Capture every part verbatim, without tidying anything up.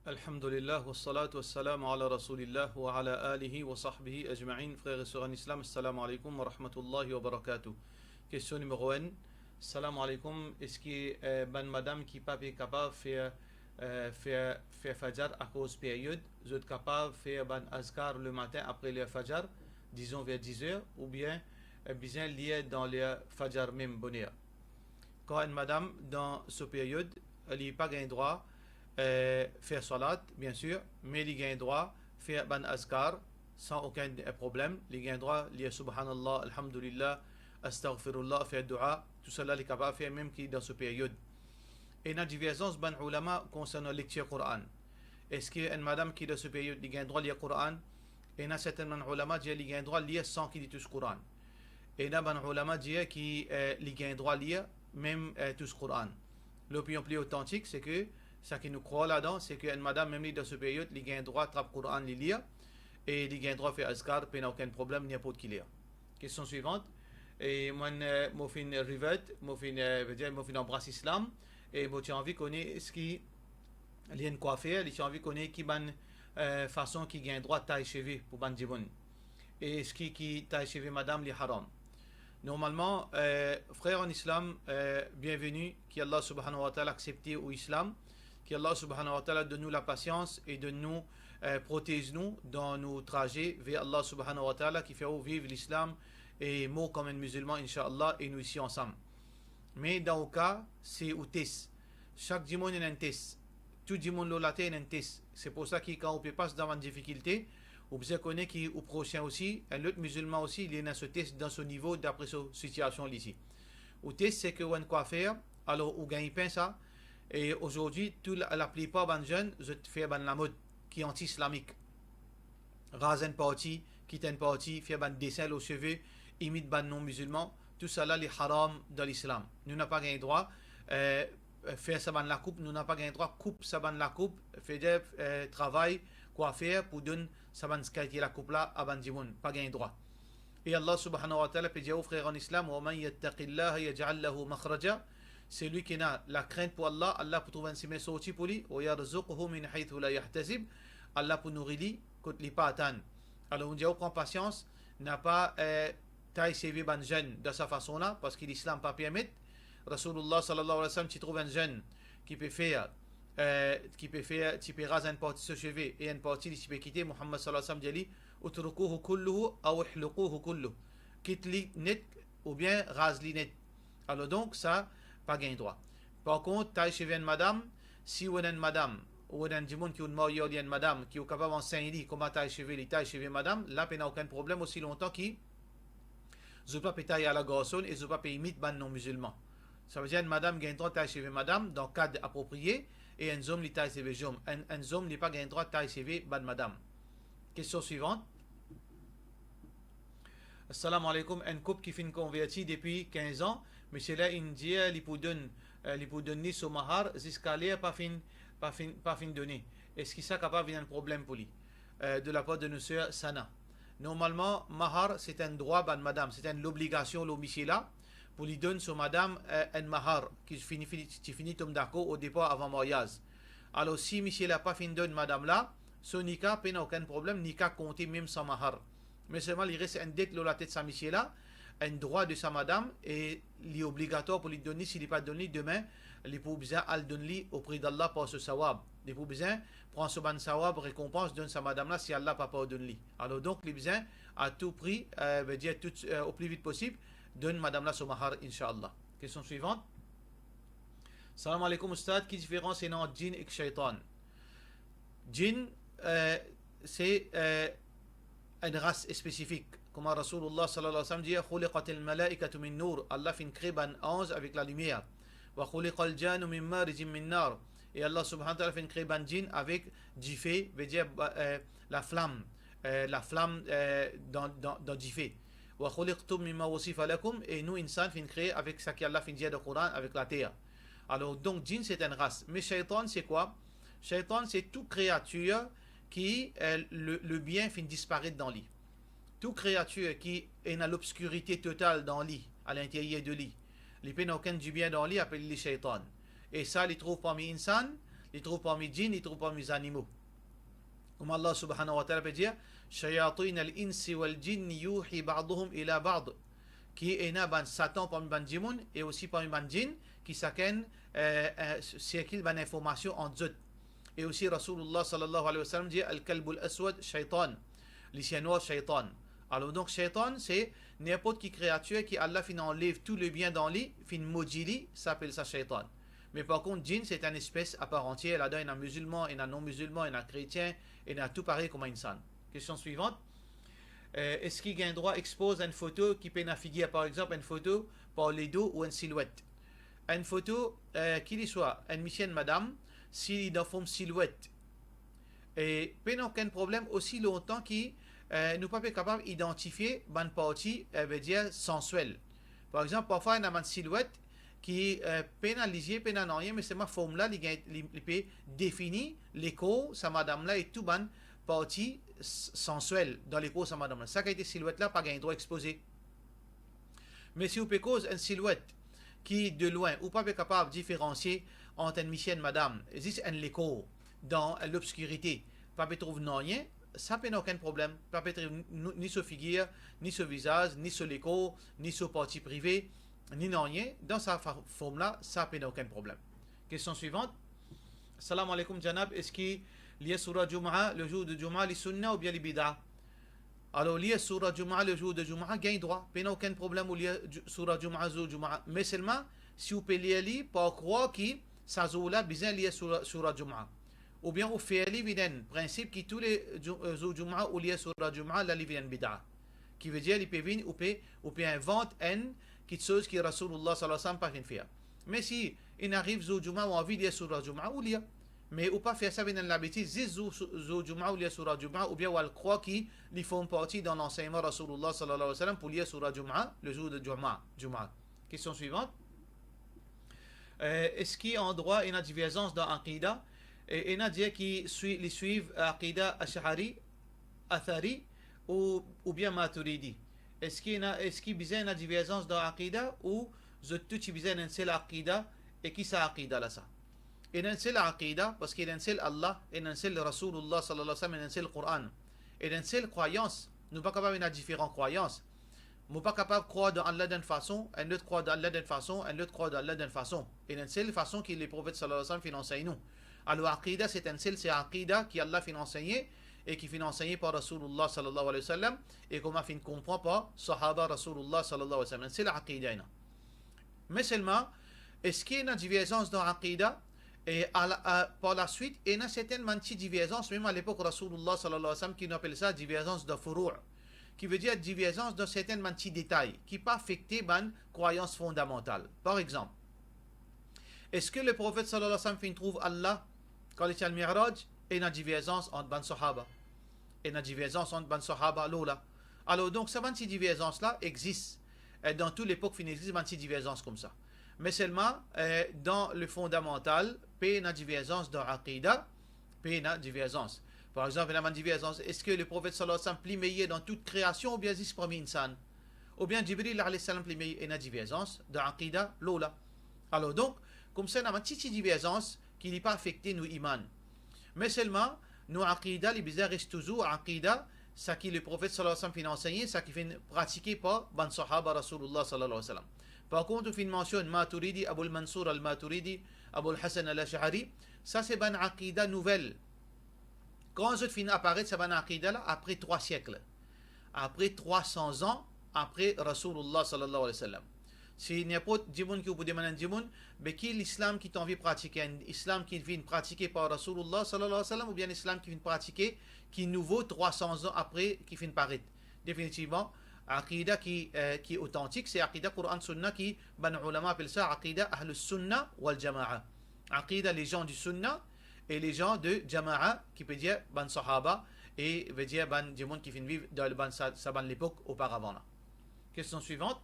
Alhamdulillah, wassalatu wassalamu ala Rasoulillah wa ala alihi wa sahbihi ajma'in. Frer e ser an Islam, assalamu alaikum wa rahmatullahi wa barakatuh. Kestion nimero enn. Salam alaikum. Eski, eh, bann madam ki pa pe kapav fer, eh, fer, fer fajar akoz period, zot kapav fer bann azkar le matin apre ler fajar, dizon ver diz er, oubien, eh, bizin lir dan ler fajar mem boner? Kan enn madam dan so period, li pa gagn drwa, eh, fer salat, bien sir, me li gagn drwa fer bann azkar san okenn, eh, problem. Li gagn drwa lir Subhanallah, Alhamdulillah, Astaghfirullah, fer doua, tousala li kapav fer mem ki dan so period. Ena diverzans bann oulama konsernan lektir Koran. Eski enn madam ki dan so period, li gagn drwa lir Koran? Ena sertin bann oulama dir li gagn drwa lir san ki li tous Koran. Ena bann oulama dir ki, eh, li gagn drwa lir mem, eh, tous Koran. Lopinion pli otantik, se ke sa ki nou krwar ladan, se ke enn madam, mem li dan so period, li gagn drwa trap Koran, li lir, e li gagn drwa fer azkar, pena okenn problem, ninport ki ler. Kestion swivant. E mwa, eh, mo finn revert, mo finn, eh, vedir, mo finn anbras Islam, e mo ti anvi kone eski li enn kwafer, li ti anvi kone ki bann, eh, fason ki gagn drwa tay seve pou bann dimoun, e eski ki tay seve madam li haram. Normalman, eh, frer an Islam, eh, bienveni, ki Allah Subhanahu wa Ta'ala aksepte ou Islam, ki Allah Subhanahu wa Ta'ala donn nou lapasians e donn nou, eh, protez nou dan nou traze ver Allah Subhanahu wa Ta'ala, ki fer ou viv Lislam e mor kom enn mizilman, inshallah, e nou isi ansam. Me dan ou ka, se ou tes. Sak dimoun ena enn tes. Tou dimoun lor later ena enn tes. Se pou sa ki kan ou pe pas dan bann difikilte, ou bizin kone ki ou prosin osi, enn lot mizilman osi, li ena so tes dan so nivo, dapre so sitiasion li isi. Ou tes, se ke ou enn kwafer, alor ou gagn pin sa, e azordi, tou la, laplipar bann zenn, zot fer bann lamod ki anti-islamik. Raz enn parti, kit enn parti, fer bann desin lor seve, imit bann non-mizilman, tousala li haram dan Lislam. Nou napa gagn drwa, eh, fer sa bann lakoup, nou napa gagn drwa koup sa bann lakoup, fer de, eh, travay kwafer pou donn sa bann kalite lakoup la a bann dimoun, pa gagn drwa. E Allah Subhanahu wa Ta'ala pe dir ou, frer an Islam, "Wa man yattaqillaha yaj'al lahu makhraja." Selwi ki ena lakrint pou Allah, Allah pou trouv enn simin sorti pou li, "Wa yarzuqhu min haythu la yahtasib." Allah pou nouri li kot li pa atann. Alor, nou dir ou pran pasians, napa, eh, tay seve bann zenn dan sa fason la, parski Lislam pa permet. Rasoulillah sallallahu alayhi wa sallam ti trouv enn zenn ki pe fer, eh, ki pe fer, ti pe raz enn parti so seve e enn parti li ti pe kite. Muhammad sallallahu alayhi wa sallam dir li, "Utrukuhu kulluhu aw ihluquhu kulluh." Kit li net oubien raz li net. Alor donk, sa pa gagn drwa. Par kont, tay seve enn madam, si ou ena enn madam, ou ena enn dimoun ki ou marye ar li, enn madam, ki ou kapav ansegn li kouma tay seve li, tay seve madam, la pena okenn problem, osi lontan ki zot pa pe tay ala garson e zot pa pe imit bann non-mizilman. Savedir enn madam gagn drwa tay seve madam dan kad apropriye, e enn zom li tay seve zom. Enn, enn zom li pa gagn drwa tay seve bann madam. Kestion swivant. Assalamu alaikum, enn koup ki finn konverti depi kinz an, misie la inn dir li pou donn, eh, li pou donn li so mahar, ziska ler pa finn, pa finn, pa finn done. Eski sa kapav vinn enn problem pou li? Eh, de lapar de nou ser Sana. Normalman, mahar, se enn drwa bann madam, se enn lobligasion lor misie la, pou li donn so madam, eh, enn mahar, ki fini, fini, ti fini tom dakor o depar avan maryaz. Alor, si misie la pa finn donn madam la, so nika pena okenn problem, nika konte mem san mahar. Me selman li res enn det lor latet sa misie la, enn drwa de sa madam, e li obligatwar pou li donn li, si li pa donn li, demin, li pou bizin al donn li opre d'Allah par so sawab. Li pou bizin pran so bann sawab, rekonpans, donn sa madam la, si Allah pa pardonn li. Alor donk, li bizin, a tou pri, eh, vedir tout, eh, o pli vit posib, donn madam la so mahar, inshallah. Kestion swivant. Salam alaikum, Oustad. Ki diferans ena ant djinn ek shaytan? Djinn, eh, se, eh, enn ras spesifik. Kouma Rasoulillah sallallahu alayhi wa sallam dir, "Khuliqatil malaikatu min nour." Allah finn kre bann anz avek lalimier. "Wa khuliqal jannu min marijin min nar." E Allah subhanahu wa ta'ala finn kre bann djinn avek dife, vedir, ba, eh, laflam, eh, laflam, eh, dan, dan, dan dife. "Wa khuliqtum mimma wusifa lakum", e nou insan finn kre avek sa ki Allah finn dir dan Koran, avek later. Alor, donk, djinn se enn ras. Me shaytan, se kwa? Shaytan, se tou kreatir ki, eh, le, le bien finn disparet dan li. Tou kreatir ki ena lobskirite total dan li, a linteryer de li. Li pena okenn dibien dan li, apel li shaytan. E sa, li trouv parmi insan, Li trouv parmi djinn, li trouv parmi zanimo. Kouma Allah subhanahu wa ta'ala pe dir, shayatin al-insi wal jinni yuhi ba'duhum ila ba'd. Ki ena bann Satan parmi bann dimoun e osi parmi bann djinn, ki sakenn, eh, eh, sirkil bann informasion ant zot. E osi Rasoulullah sallallahu alayhi wa sallam dir, al-kalbul aswad shaytan, lisien nwar shaytan. Alor donk, shaytan, se ninport ki kreatir ki Allah finn anlev tou lebien dan li, finn modi li, sa apel sa shaytan. Me par kont, djinn, se enn espes apar antie, ladan ena mizilman, ena non-mizilman, ena kretien, ena tou parey kouma insan. Kestion swivant. Eh, eski gagn drwa expoz enn foto ki pena figir, par exanp, enn foto par ledo ou enn silwet? Enn foto, eh, ki li swa, enn misie, enn madam, si li dan form silwet, e pena okenn problem osi lontan ki, eh, nou pa pe kapav idantifie bann parti, eh, vedir sanswel. Par exanp, parfwa ena bann silwet ki, eh, pena lizie, pena nanye, me selman form la, li gagn, li, li pe defini lekor sa madam la e tou bann parti s-, sanswel dan lekor sa madam la. Sa kalite silwet la pa gagn drwa expoze. Me si ou pe koz enn silwet ki de lwin, ou pa pe kapav diferansie ant enn misie, enn madam, zis enn lekor dan lobskirite, pa pe trouv nanye, sa pena okenn problem, pa pe trouv ni, ni so figir, ni so vizaz, ni so lekor, ni so parti prive, ni nanye, dan sa fa-, form la, sa pena okenn problem. Kestion swivant. Salam aleykoum, Janab, eski lir soura Jumaa le zour de Jumaa, li sunna oubien li bida? Alor, lir soura Jumaa le zour de Jumaa, gagn drwa, pena okenn problem ou lir Ju-, soura Jumaa zour Jumaa. Me selman, si ou pe lir li par krwar ki sa zour la bizin lir soura, soura Jumaa, oubien ou fer li vinn enn prinsip ki tou le Ju-, eh, zour Jumaa ou lir soura Jumaa, la li vinn enn bida. Ki vedir li pe vinn, ou pe, ou pe invant enn kiksoz ki Rasoulullah sallallahu alayhi wa sallam pa finn fer. Me si inn ariv zour Jumaa, ou anvi lir soura Jumaa, ou lir. Me ou pa fer sa vinn enn labitid, zis zour, zour Jumaa ou lir soura Jumaa, oubien ou al krwar ki li form parti dan lansegnman Rasoulullah sallallahu alayhi wa sallam pou lir soura Jumaa, le zour de Jumaa, Jumaa. Kestion swivant. Eh, eski andrwa ena diverzans dan aqida? E, ena dir ki swi-, li swiv aqida Ash'ari, Athari ou, oubien Maturidi. Eski ena, eski bizin ena diverzans dan aqida ou zot tou ti bizin ena enn sel aqida? E ki sa aqida la sa? Ena enn sel aqida, parski ena enn sel Allah, ena enn sel Rasoulullah sallallahu alayhi wa sallam, ena enn sel Quran, ena enn sel krwayans. Nou pa kapav ena diferan krwayans. Mo pa kapav krwar dan Allah dan enn fason, enn lot krwar dan Allah dan enn fason, enn lot krwar dan Allah dan enn fason. Ena enn sel fason ki Leprofet sallallahu alayhi wa sallam finn ansegn nou. Alor, aqida, se enn sel, se aqida ki Allah finn ansegne e ki finn ansegne par Rasoulullah sallallahu alayhi wa sallam e kouma finn konpran par sahaba Rasoulullah sallallahu alayhi wa sallam. Enn sel aqida ena. Me selman, eski ena diverzans dan aqida? E a la, a, par laswit, ena sertenn bann ti diverzans, mem alepok Rasoulullah sallallahu alayhi wa sallam, ki nou apel sa diverzans dan furu', ki vedir diverzans dan sertenn bann ti detay ki pa afekte bann krwayans fondamantal. Par exanp, eski Leprofet sallallahu alayhi wa sallam finn trouv Allah kan li ti al Mi'raj? Ena diverzans ant bann sahaba. Ena diverzans ant bann sahaba lor la. Alor, donk, sa bann ti diverzans la exis. Eh, dan tou lepok finn exis bann ti diverzans koumsa. Me selman, eh, dan le fondamantal, pena diverzans dan aqida, pena diverzans. Par exanp, ena bann diverzans, eski Leprofet sallallahu alayhi wa sallam pli meyer dan tou kreasion oubien zis parmi insan? Oubien Jibril alayhi salam pli meyer? Ena diverzans dan aqida lor la. Alor donk, koumsa ena bann ti ti diverzans ki li pa afekte nou iman. Me selman, nou aqida, li bizin res touzour aqida, saki Leprofet sallallahu alayhi wa sallam finn ansegne, saki finn pratike par bann sahaba Rasoulullah sallallahu alayhi wa sallam. Par kont, ou finn mansionn Maturidi, Abul Mansour al-Maturidi, Abul Hasan al-Ash'ari, sa se bann aqida nouvel. Kan zot finn aparet, sa bann aqida la, apre trwa siek, apre trwa san zan apre Rasoulullah sallallahu alayhi wa sallam. Si ninport dimoun ki ou pou demann enn dimoun, be ki lislam ki to anvi pratike, enn islam ki finn pratike par Rasoulullah sallallahu alayhi wa sallam, oubien enn islam ki finn pratike, ki nouvo trwa san zan apre, ki finn paret? Definitivman, aqida ki, eh, ki otantik, se aqida Quran Sunna ki bann ulama apel sa aqida Ahlus Sunna wal Jamaa. Aqida les gens du Sunna e les gens de Jamaa, ki pe dir bann sahaba, e ve dir bann dimoun ki finn viv dan bann sa, sa bann lepok oparavan la. Kestion swivant.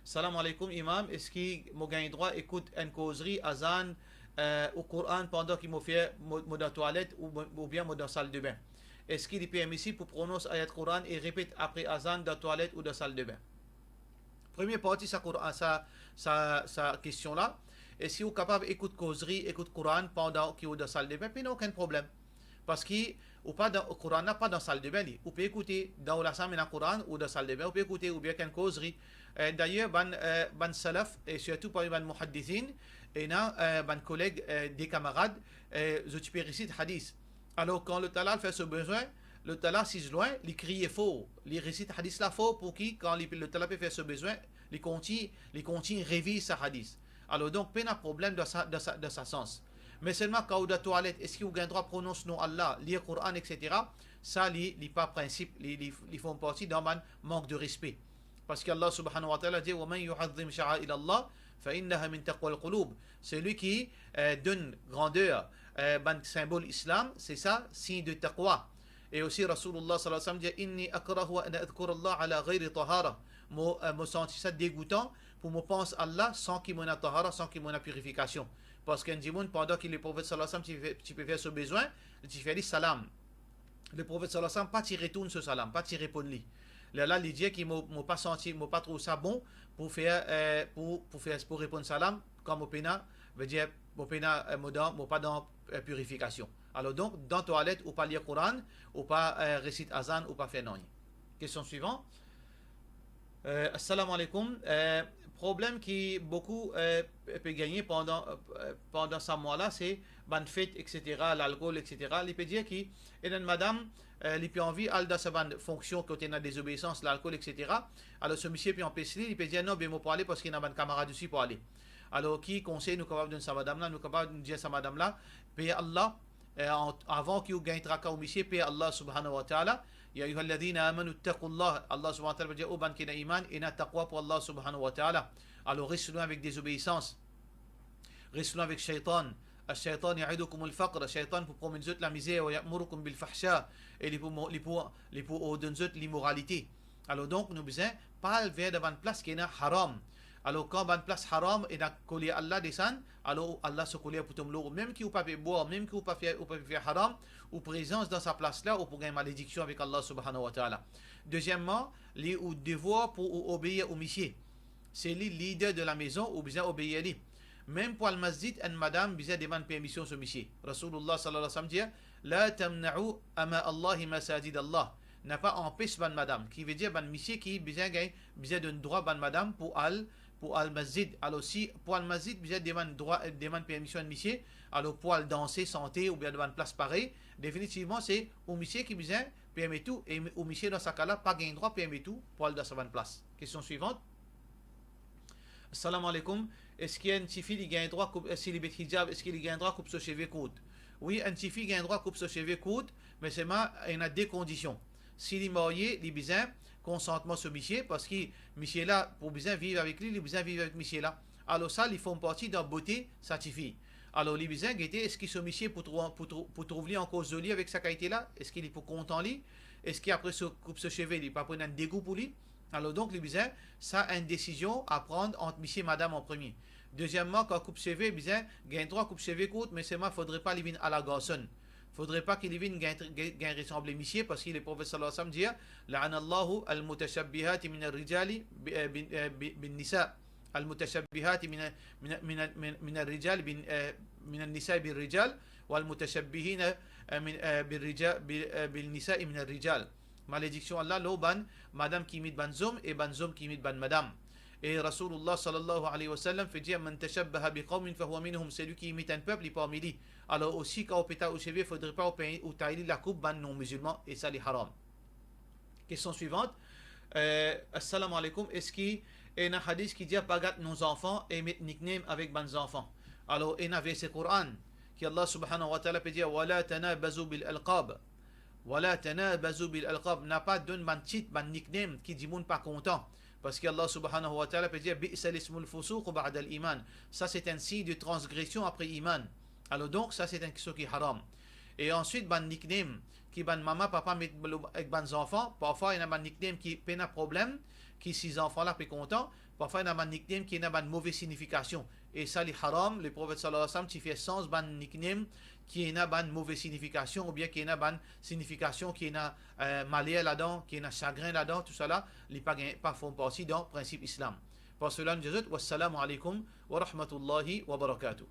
Salam aleykoum, Imam, eski mo gagn drwa ekout enn kozri, azan, eh, ou Quran pandan ki mo fer, mo, mo dan twalet ou, oubien mo dan saldebin? Eski li permisib pou pronons ayat Quran e repet apre azan dan twalet ou dan saldebin? Premie parti sa Quran, sa, sa, sa kestion la, Eski ou kapav ekout kozri, ekout Koran pandan ki ou dan saldebin? Pena okenn problem. Parski ou pa dan, Koran la pa dan saldebin li. Ou pe ekoute, dan ou lasam ena Koran, ou dan saldebin, ou pe ekoute, oubien enn kozri. Eh, dayer, bann, eh, bann salaf, e sirtou parmi bann muhaddisin, ena, eh, bann koleg, eh, de kamarad, eh, zot ti pe resit hadis. Alor, kan lotala al fer so bezwin, lotala asiz lwin, li kriye for, li resit hadis la for, pou ki, kan li, lotala pe fer so bezwin, li kontign, li kontign reviz sa hadis. Alor, donk, pena problem dan sa, dan sa, dan sa sans. Me selman, kan ou dan twalet, eski ou gagn drwa pronons nom Allah, lir Koran, et cetera, sa, li, li pa prinsip, li, li, li form parti dan bann mank de respe. Parski Allah subhanahu wa ta'ala dir, "Wa man yu'azzim sha'air Allah, fa innaha min taqwal qulub." Selwi ki, eh, donn grander, eh, bann sinbol Islam, se sa sign de taqwa. E osi Rasoulullah sallallahu alayhi wa sallam dir, "Inni akrahu an adhkura Allah ala ghayri tahara." Mo, eh, mo santi sa degoutan pou mo pans Allah san ki mo ena tahara, san ki mo ena pirifikasion. Parski enn dimoun, pandan ki Leprofet sallallahu alayhi wa sallam ti pe, ti pe fer so bezwin, li ti fer li salam. Leprofet sallallahu alayhi wa sallam pa ti retourn so salam, pa ti reponn li. Lerla li dir ki mo, mo pa santi, mo pa trouv sa bon pou fer, eh, pou, pou fer, pou reponn salam kan mo pena, vedir, mo pena, eh, mo dan, mo pa dan, eh, pirifikasion. Alor donk, dan twalet, ou pa lir Koran, ou pa, eh, resit azan, ou pa fer nanye. Kestion swivan. Eh, assalamu alaikum. Eh, problem ki boukou, eh, pe gagne pandan, eh, pandan sa mwa la, se bann fet, et cetera, lalkol, et cetera. Li pe dir ki ena enn madam, eh, li pe anvi al dan sa bann fonksion kot ena dezobeisans, lalkol, et cetera. Alor so misie pe anpes li, li pe dir, "Non, be mo pou ale parski ena bann kamarad osi pou ale." Alor, ki konsey nou kapav donn sa madam la? Nou kapav dir sa madam la, "Per Allah, eh, an-, avan ki ou gagn traka ou misie, per Allah subhanahu wa ta'ala. Ya ayyuhalladhina amanu ittaqullah." Allah subhanahu wa ta'ala pe dir, "O bann ki ena iman, ena taqwa pou Allah subhanahu wa ta'ala." Alor, res lwin avek dezobeisans. Res lwin avek shaytan. Ash-shaytan ya'idukumul faqr. Shaytan pou promet zot lamizer, wa ya'murukum bil fahsha. E li pou mo-, li pou, li pou ordonn zot limoralite. Alor donk, nou bizin pa al ver dan bann plas ki ena haram. Alor, kan bann plas haram ena koler Allah desann, alor Allah so koler pou tom lor ou. Mem ki ou pa pe bwar, mem ki ou pa fer, ou pa pe fer haram, ou prezans dan sa plas la, ou pou gagn malediksion avek Allah subhanahu wa ta'ala. Dezieman, li ou devwar pou ou obeir ou misie. Se li lider de lamezon, ou bizin obeir li. Mem pou al masjid, enn madam bizin demann permision so misie. Rasoulullah sallallahu alayhi wa sallam dir, "La tamna'u ima Allahi masajid Allah." Napa anpes bann madam, ki vedir bann misie ki bizin gagn, bizin donn drwa bann madam pou al, pou al masjid. Alor si pou al masjid bizin demann drwa, demann permision enn misie, alor pou al danse, sante oubien dan bann plas parey, definitivman se ou misie ki bizin permet ou, e ou misie dan sa ka la pa gagn drwa permet ou pou al dan sa bann plas. Kestion swivan. Salam alaikum. Eski enn tifi li gagn drwa koup, eh, si li met hijab, eski li gagn drwa koup so seve kourt? Wi, enn tifi gagn drwa koup so seve kourt, me selman ena de kondision. Si li marye, li bizin konsantman so misie, parski misie la, pou bizin viv avek li, li bizin viv avek misie la. Alor sa, li form parti dan bote sa tifi. Alor li bizin gete eski so misie pou trou-, pou trou-, pou trouv li ankor zoli avek sa kalite la, eski li pou kontan li, eski apre so koup so seve, li pa pou ena enn degou pou li. Alor donk, li bizin, sa enn desizion a pran ant misie madam an premie. Dezieman, kan koup seve, bizin gagn drwa koup seve kourt, me selman fodre pa li vinn ala garson. Fodre pa ki li vinn gagn, gagn, gagn resanble misie, parski Leprofet sallallahu alayhi wa sallam dir, "La'ana Allahu al-mutashabbihati min ar-rijali bi, eh, bin, eh, bi, bin nisa, al-mutashabbihati min, min, min, min, min ar-rijali bin, eh, min an-nisa bir-rijal, wal-mutashabbihina, eh, min, eh, bir-rija-, bi, eh, bin nisa'i min ar-rijal." Malediksion Allah lor bann madam ki imit bann zom e bann zom ki imit bann madam. E Rasoulullah sallallahu alayhi wa sallam finn dir, "Man tashabbaha bi qawmin fahuwa minhum." Selwi ki imit enn pep, li parmi li. Alor osi, kan ou pe tay ou seve, fodre pa ou pe, ou tay li lakoup bann non-mizilman, e sa li haram. Kestion swivan. Eh, assalamu alaikum. Eski ena hadis ki dir pa gat nom zanfan e met nickname avek bann zanfan? Alor, ena verse Koran ki Allah subhanahu wa ta'ala pe dir, "Wa la tanabazu bil alqab." "Wa la tanabazu bil alqab." Napa donn bann tit, bann nickname ki dimoun pa kontan. Parski Allah subhanahu wa ta'ala pe dir, "Bi'sal ismul fusuqu ba'dal iman." Sa se enn sign de transgresion apre iman. Alor donk, sa se enn kiksoz ki haram. E answit, bann nickname ki bann mama, papa met ek bann zanfan, parfwa ena bann nickname ki pena problem, ki si zanfan la pe kontan, parfwa ena bann nickname ki ena bann move signifikasion. E sa li haram, Leprofet sallallahu alayhi wa sallam ti fer sanz bann nickname ki ena bann move signifikasion, oubien ki ena bann signifikasion ki ena, eh, maler ladan, ki ena sagrin ladan, tousala, li pa gagn, pa form parti dan prinsip Islam. Par sela nou dir zot, wassalamu alaikum wa rahmatullahi wa barakatuh.